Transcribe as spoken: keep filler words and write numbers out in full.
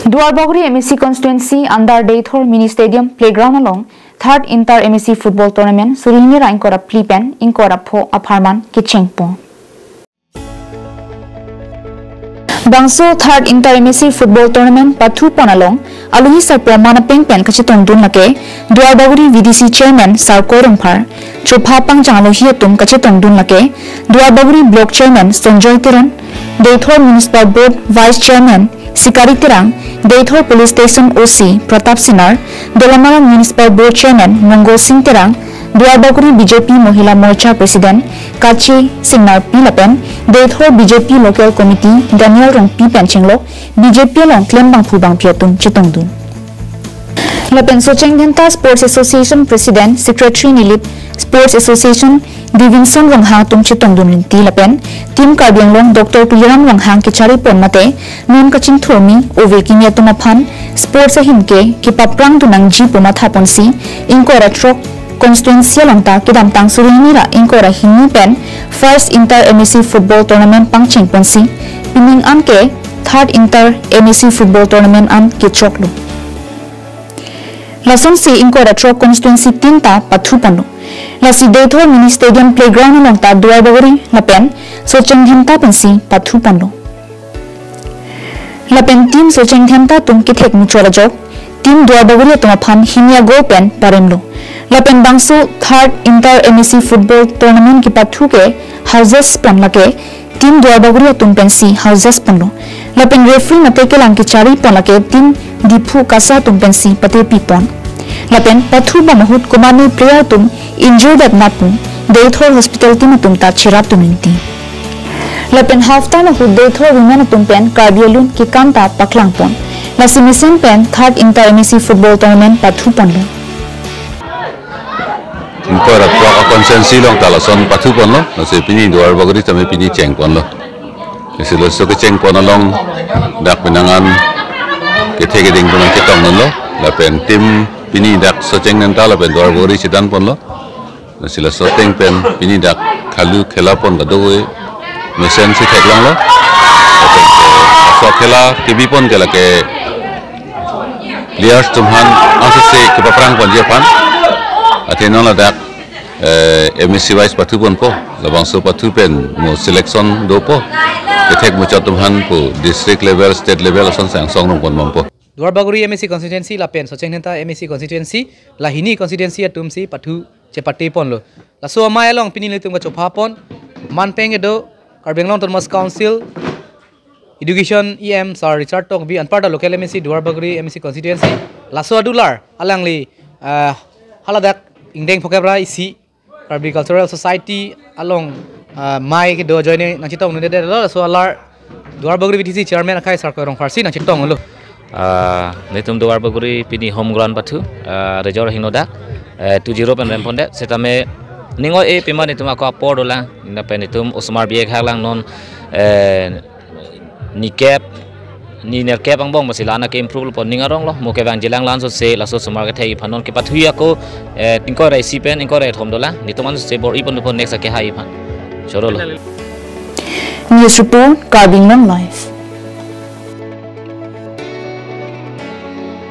Duarbagori M A C constituency under Deithor Mini Stadium Playground along third Inter M A C football tournament suri hini ra ingkoi ra phli pen ingkoi ra pho apharman kechengpon. Bangso third Inter M A C football tournament pathupon along alohi sarpo manapeng pen kachetongdun lake Duarbagori V D C chairman Sarkoi Rongphar, chopha pangchang alohi atum kachetongdun lake Duarbagori block chairman Sonjoy Teron, Deithor Municipal Board vice chairman Sikari Terang, Deithor Police Station O C Pratap Sinar, Dolamara Municipal Board Chairman Mongol Sing Terang, Duarbagori B J P Mohila Morcha President Kachi Singnarpi lapen Deithor B J P Local Committee Daniel Rongpi pen chenglok B J P along klem bangphu bangphi atum chetongdun. Lapen Socheng Dhenta Sports Association President Secretary Nilip Sports Association Divinson Ronghang atum chetongdun rinti lapen Team Karbi Anglong Doctor Tuliram Ronghang kecharipon mate non kachingthurmi ove kimi atum aphan sports ahin ke kepaprangdun nangji pu mathaponsi ingkoi ra throk constituency along ta kedamtang suri hini ra ingkoi ra hini pen first Inter M A C football tournament pangchengponsi pining an ke third Inter M A C football tournament an kechoklo. Lasonsi ingkoi ra throk constituency tin ta pathuponlo. Lasi Deithor Mini Stadium Playground along ta Duarbagori lapen Socheng Dhenta pensi pathuponlo. Lapen Team Socheng Dhenta atum kethek muchot ajok Team Duarbagori atum aphan hini a-goal pen paremlo. Lapen bangso third Inter M A C football tournament kepathu ke houses pon lake Team Duarbagori atum pensi houses ponlo. Lapen referee mate kelang kecharipon lake Team Diphu Kasa atum pensi patepipon. Lapen pathu bom ahut komatne player atum injured at napu Deithor Hospital team atum ta cherapdun rinti. Lapen half time ahut Deithor women atum pen Karbi alun kekam ta paklangpon. Lasi mesen pen third Inter M A C football tournament pathuponlo. Ingkoi ra throk a-constituency along ta lason pathuponlo, lasi pini Duarbagori tame pini chengponlo. Lasi laso kechengpon along dak penang an kethe keding penang chetongdunlo, lapen team pini dak Socheng Dhenta lapen Duarbagori chedanponlo. Lasi laso ateng pen pini dak khalu khelapon kadokave mesensi theklonglo. Lapen ke laso khela kebipon ke lake players atum aphan angsose kepaprangponji aphan. Athe non ladak, eh, M A C wise pathuponpo. Labangso pathu pen mo selection dopo. Kethek muchot atum aphan pu district level, state level ason sang song nungponbompo. Duarbagori M A C constituency lapen Socheng Dhenta M A C constituency, la hini constituency atumsi pathu chepateponlo. Laso amei along pini nelitum kachophapon, manpeng kedo Karbi Anglong Autonomous Council Education E M Sir Richard Tokbi anparta local M A C Duarbagori M A C constituency. Laso adular alangli, ah, haladak ingdeng phokep ra isi Karbi Cultural Society along, ah, mei kedo ajoine nangchetongdundedetlo, laso alar Duarbagori V D C chairman akhai Sarkoi Rongpharsi nangchetonglo. Ah, nelitum Duarbagori pini home ground pathu, ah, rejor hingno dak, eh, two zero pen rempondet, setame ning oi-e pima nelitum ako apor dolang, lapen nelitum osomar biek hak lang non, eh, nikep, ni nerkep angbong masi la-an ke improve pon ning aronglo, mo kevang jilang la-an sose, laso osomar kethek aphan non kepathui ako, eh, ingkoi ra isi pen, ingkoi ra kethom dolang, nelitum ansose bor-iponpon next akehai aphan. Chorolo. News report, Karbi Anglong Live.